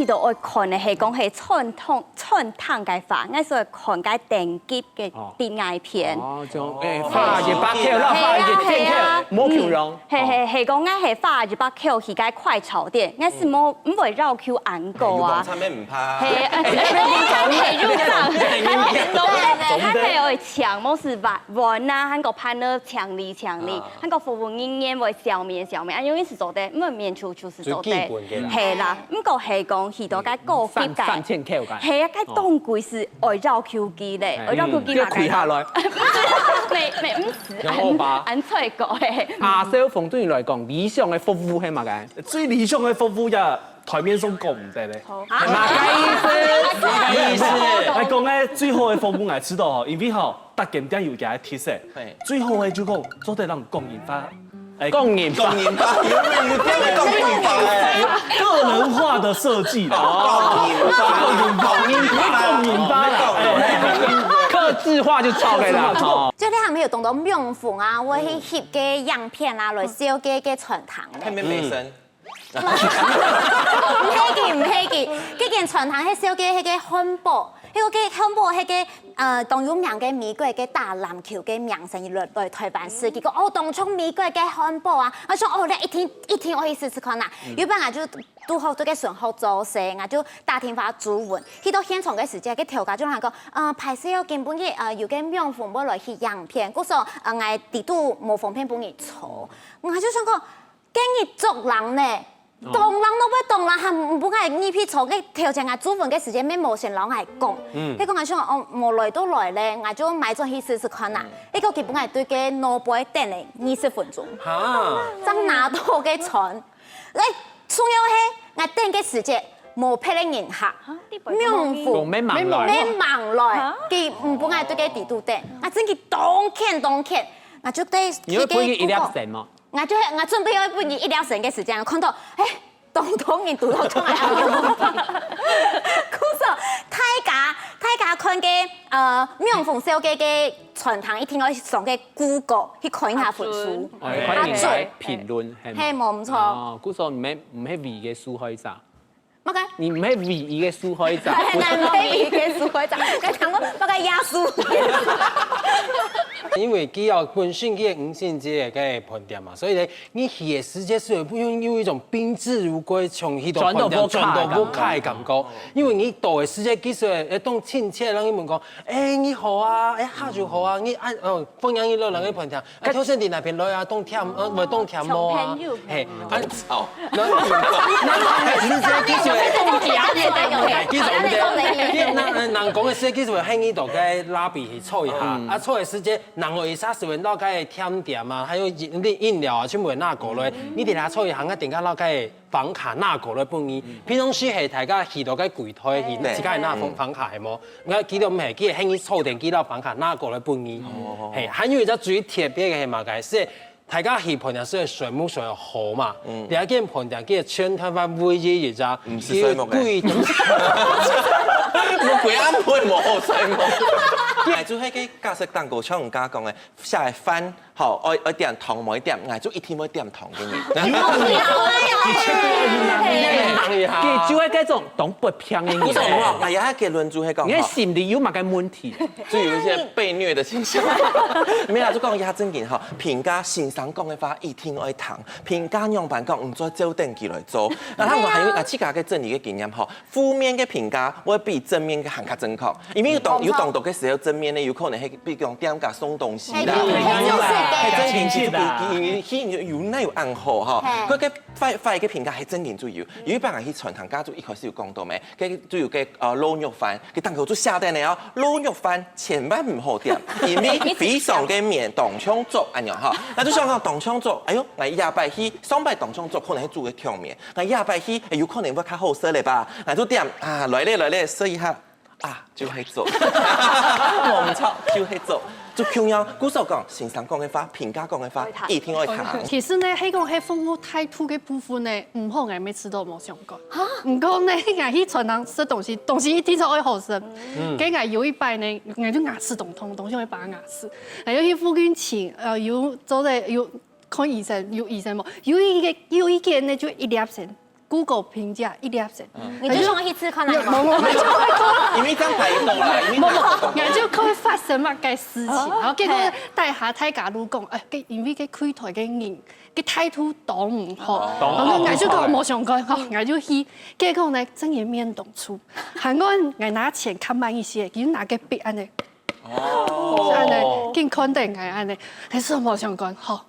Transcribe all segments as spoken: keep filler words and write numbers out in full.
佢都愛看个係講係餐廳，餐廳个話，𠊎所以看个等級个哦。低矮片。哦，就，哎，花一百塊，那花一千塊，係啊，係啊。無共樣。嗯，係，係，係講𠊎係花一百塊去个快炒店，𠊎係無，毋會要求恁高啊。哎，有網站也毋怕。係，哎，係，有網站，佢係會請，無係碗，碗啊，還過盤仔請你，請你，啊。還過服務人員會笑面，笑面，啊，因為係做得，毋免出 就做得。最基本个啦。係啦，毋過係講，去到該高級个，三，三千塊个。係啊，該當貴係愛要求佢咧，哦。愛要求佢嘛，就跪下來。毋係，毋係，毋係，用歐巴。恁，恁衰過嘿。阿少峰對你來講，理想个服務係麼个？最理想个服務呀，台面上講毋得咧。好。麼个意思？麼个意思？來講个最好个服務，𠊎知道吼，因為吼， 逐間店有佢个特色，嘿。最好个就講做得人講人話，哎，講人話。講人話，有，有，有，有講人話哎。有個人化的設計啦。哦。講人話，講人話啦，哎。客製化就超个啦，客製化就哦。就你還沒有懂得網紅啊，或去翕个影片啊，來紹介个餐廳咧。還沒沒生。 毋係佢，毋係佢，這間餐廳係紹介該个漢堡，該个漢堡該个，呃，當有名个美國个打籃球个明星來，來臺灣食，佢講，哦，當像美國个漢堡啊，𠊎想，哦，這一定，一定愛去試試看啊。有一擺𠊎就拄好在該脣學做事，𠊎就打電話注文，去到現場个時節，該頭家就同𠊎講，呃，歹勢哦，今晡日，呃，有個網紅會來翕影片，故所，呃，𠊎裡肚無方便分你坐，𠊎就想講， 該日足冷呢，哦。當冷都會當冷，還毋分𠊎入去坐，該頭前𠊎注文个時節，乜無先摎𠊎講。嗯。該講𠊎想，哦，無來都來咧，𠊎就買轉去試試看啊。嗯。該个佢分𠊎對該外背等了二十分鐘，哈。正拿到該餐。哎，重要係，𠊎等个時節，無別个人客，啊，你買網紅，講乜吂來。乜吂來，啊？佢毋分𠊎對該裡肚等，𠊎真个當譴當譴，𠊎就對，你會分佢一粒去該Google。星無？ 𠊎就係，𠊎準備愛分佢一粒星个時間，看到，哎，當多人堵到出來啊！故所，大家，大家看个，呃，網紅紹介个餐廳，一定愛上个Google去看一下分數。哦，看人來評論，係無？係，無錯。哦，故所毋係，毋係唯一个受害者。 麼个？你毋係唯一个受害者。係，𠊎毋係唯一个受害者，𠊎聽講麼个耶穌。因為佢有本身佢个五星級个該飯店嘛，所以呢，你去个時節係有，有一種賓至如歸，像去到飯店轉到屋下个感覺。轉到屋下个感覺。因為你到个時節，其實會當親切，人去問講，哎，你好啊，哎，下晝好啊，你啊，哦，歡迎你來咱个飯店。 哎，頭先你哪片來啊？當忝，呃，毋，當忝無啊？像朋友。嘿，啊，哦。那，那，那，其實，其實，其實毋對，那，那，人講个時，其實會喊你到該lobby去坐一下，嗯。啊，坐个時間，然後一下子會到該甜點啊，還有飲，飲料啊，全部會拿過來。嗯。你等下坐一下，啊，等下到該 房卡拿過來分你。平常時係大家去到該櫃台去，對。自家拿房，房卡係無？𠊎記得毋係，佢係喊你坐等佢拿房卡拿過來分你。哦。嘿，還有一隻最特別个係麼个？係大家去飯店係睡目睡好嘛。嗯。這間飯店佢係全臺灣唯一一隻，毋使睡目个。佢有對，我規暗晡無好睡目。哎，就係該價值蛋糕，像你剛剛講个，下來翻 好，愛，愛點糖無愛點，𠊎就一定會點糖个人。佢就係該種當不平个人。毋係，𠊎，𠊎个結論就係講，你个心理有麼个問題？就有一些被虐的現象。沒有啦，就講一下正經吼，評價先生講个話一定愛聽，評價仰般講，毋做照等佢來做。然後𠊎還有𠊎自家个整理个經驗吼， 負面个評價會比正面个還較正確，因為有當，嗯。有當多个時候正面个有可能係，比如講店家送東西啦，係，係，係，係，係，係，正經，佢，佢，佢，佢有哪有恁好吼？係。佢个壞，壞个評價係正經就有。有一擺𠊎去餐廳，剛剛就一開始有講到咩？該就有个，呃，滷肉飯，佢當口就寫等个哦，滷肉飯千萬毋好點，因為非常个綿，當像粥恁樣吼。那就想講當像粥，哎喲，𠊎下擺去，上擺當像粥可能係煮个強綿， 𠊎下擺去，哎，有可能會較好食咧吧？𠊎就點啊，來咧，來咧，試一下，啊，就係粥，無毋著，就係粥，就共樣，故所講，先生講个話，評價講个話，一定愛聽。其實呢，係講係服務態度个部分呢，毋好，𠊎乜試著無相干。哈？毋過呢，𠊎去餐廳食東西，東西一定係愛好食。嗯。該𠊎有一擺呢，𠊎就牙齒當痛，當想愛拔牙齒，𠊎就去附近尋，呃，有做得有 看醫生，有醫生無？有一個，有一個呢，就一粒星， Google評價一粒星。你就想去試看啊？無無無，因為這樣排到啦，因為無無，我就看發生麼个事情，然後結果大家大家都講，哎，因為个櫃台个人个態度當毋好，然後我就講無相干，吼，我就去，結果呢，真个面當臭，還講我拿錢較慢一些，佢拿个筆按呢。 哦，按呢，緊看等𠊎按呢，還係無相干吼。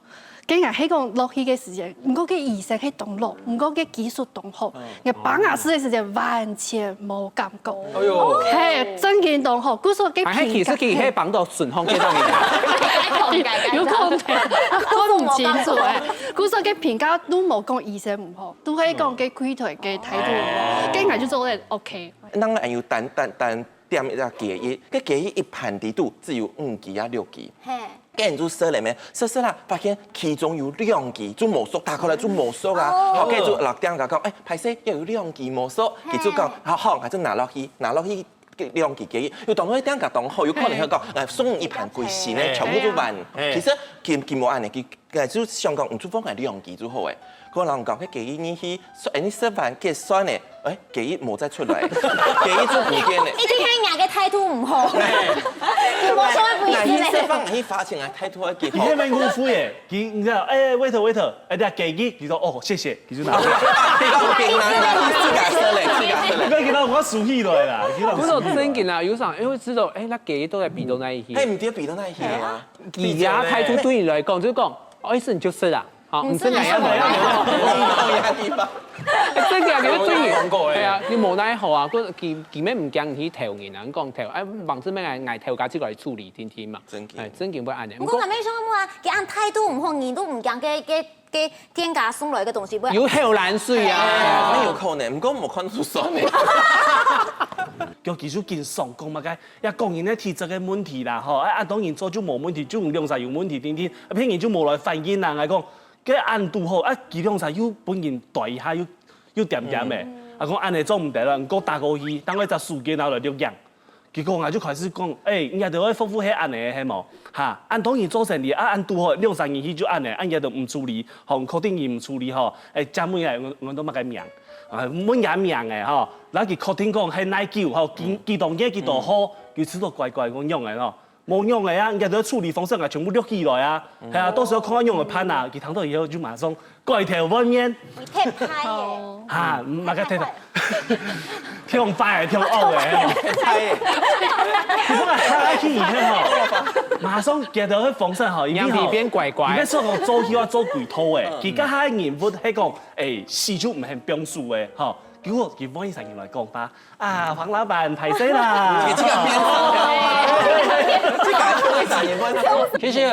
跟𠊎係講落去个時間，毋過个醫生係當老，毋過个技術當好，𠊎幫佢試个時間完全無感覺。哎喲，係，真个當好，故所个還係其實佢係幫到順風接到你。有可能，分毋清楚哎。故所个評價都無講醫生毋好，都係講个櫃台个態度毋好，跟𠊎就做得 OK。人還有單單單點一隻雞翼，該雞翼一盤裡肚只有五支啊六支。嘿，該人就食了咩？食食啦，發現其中有兩支就無熟，打開來就無熟啊。好，該就老店家講，哎，歹勢，要有兩支無熟，佢就講，好好，佢就拿落去，拿落去。兩支雞翼，有當多店家當好，有可能佢講，哎，送一盤歸新个，全部都完。其實佢佢無恁呢，佢佢就想講，你就放下兩支就好誒。可能講，該雞翼你去，哎，你食飯結算誒，哎，雞翼無再出來，雞翼就毋見了。一定係人个態度毋好，無所謂不意思咧。你食飯你花錢啊，態度要幾好。你那邊誤會耶，佢你知道，哎，waiter waiter，哎，對啊，雞翼，佢說哦，謝謝，佢就拿。你講平常的，你自家食嘞，自家食嘞。你不要給他，我要數起來啦，給他不過真緊啊，有啥因為知道，哎，該雞翼都在比到那一哎，些，你爹比到那一些啊？佢呀態度對你來講，就講，哦，意思你就食啊，好，你食哪樣好呀？你講呀，地方。真个啊，佢對你，我有講過欸係啊，你無奈何啊，佢佢佢咩毋驚你去投人啊，你講投，哎，橫直咩愛投家自己來處理，聽聽嘛，真个哎，真个會恁呢。毋過咱們想問啊，佢恁態度毋好，你都毋驚个个个店家送來个東西會？有口瀾水啊。哎，有可能，毋過無看出酸的。叫技術緊上講嘛，該也講人个體質个問題啦，吼，啊，當然做就無問題，就兩儕有問題，定定，啊，別人就無來反應啦，𠊎講，該恁堵好，啊，佢兩儕又分人對一下，又又點點个，啊，講恁呢做毋得啦，毋過打過去，等下隻手機拿來錄影。結果𠊎就開始講，哎，人家都會服務係恁呢，係無？哈，恁當然做生理，啊，恁堵好，兩儕人去就恁呢，恁人都毋處理，吼，確定佢毋處理吼，哎，接下來𠊎𠊎都麼个名。 啊，問人名个吼，然後佢確定講係哪久吼，幾幾多月幾多號，佢試著乖乖講樣个吼，無樣个啊，人家都處理方式啊，全部錄起來啊，係啊，到時候看到樣个判啊，佢聽到以後就馬上改頭換面，你太拍耶！哈，麼个頭，跳快，跳惡个，你不然他愛去以後吼，馬上改頭換方式吼，一定吼，讓你變乖乖你別說講做戲要做鬼頭誒，佢該下人物係講，誒，死就毋肯放手誒，吼。 結果佢換一儕人來講吧，啊，黃老闆，歹勢啦。你這個變色，這個會產生問題。其實，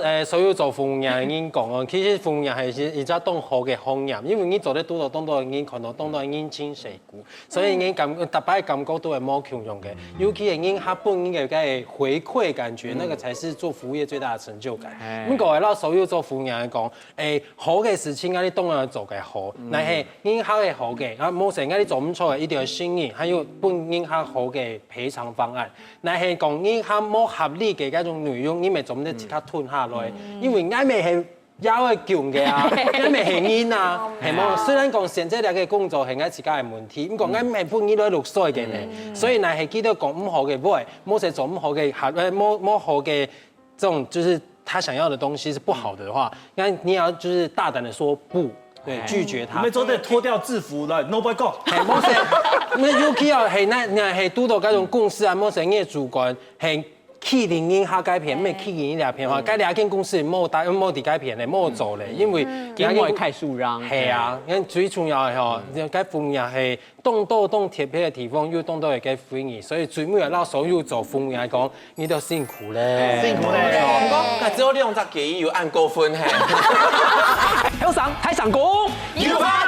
呃，所有做服務業个人講哦，其實服務業係一一隻當好个行業，因為你做得堵著當多个人，看著當多个人情世故，所以你感逐擺感覺都會無共樣个。尤其係人客本人个該回饋感覺，那個才是做服務業最大的成就感。毋過，摎所有做服務業个講，誒，好个事情啊，你當然要做个好，但係人客个好个，啊，無成个你做毋著个，一定要承認，還有分人客好个賠償方案。但係講人客無合理个該種內容，你乜做毋得即刻吞下來，因為𠊎乜係也會囧个啊，𠊎乜係人啊，係無？雖然講現在這個工作係𠊎自家个問題，毋過𠊎乜係分人來錄水个呢，所以若係記得講毋好个話，無成做毋好个，呃，無無好个 這種就是他想要的東西是不好的話，那你要就是大膽的說不，對，拒絕他你們。做得脫掉制服了，no boy go。嘿，無成，那尤其哦，嘿，那那嘿，堵著該種公司啊，無成業主管，嘿，欺凌人客該片，毋係欺凌人家片話，該兩間公司無打無在該片咧，無做咧，因為因為太輸讓。係啊，因為最重要的吼，該服務業係當多當特別的地方，有當多个回憶，所以最尾啊，摎所有做服務業來講， 你都辛苦咧。辛苦咧。那只有兩隻雞翼有恁過分嘿。後生，大聲講。有啊，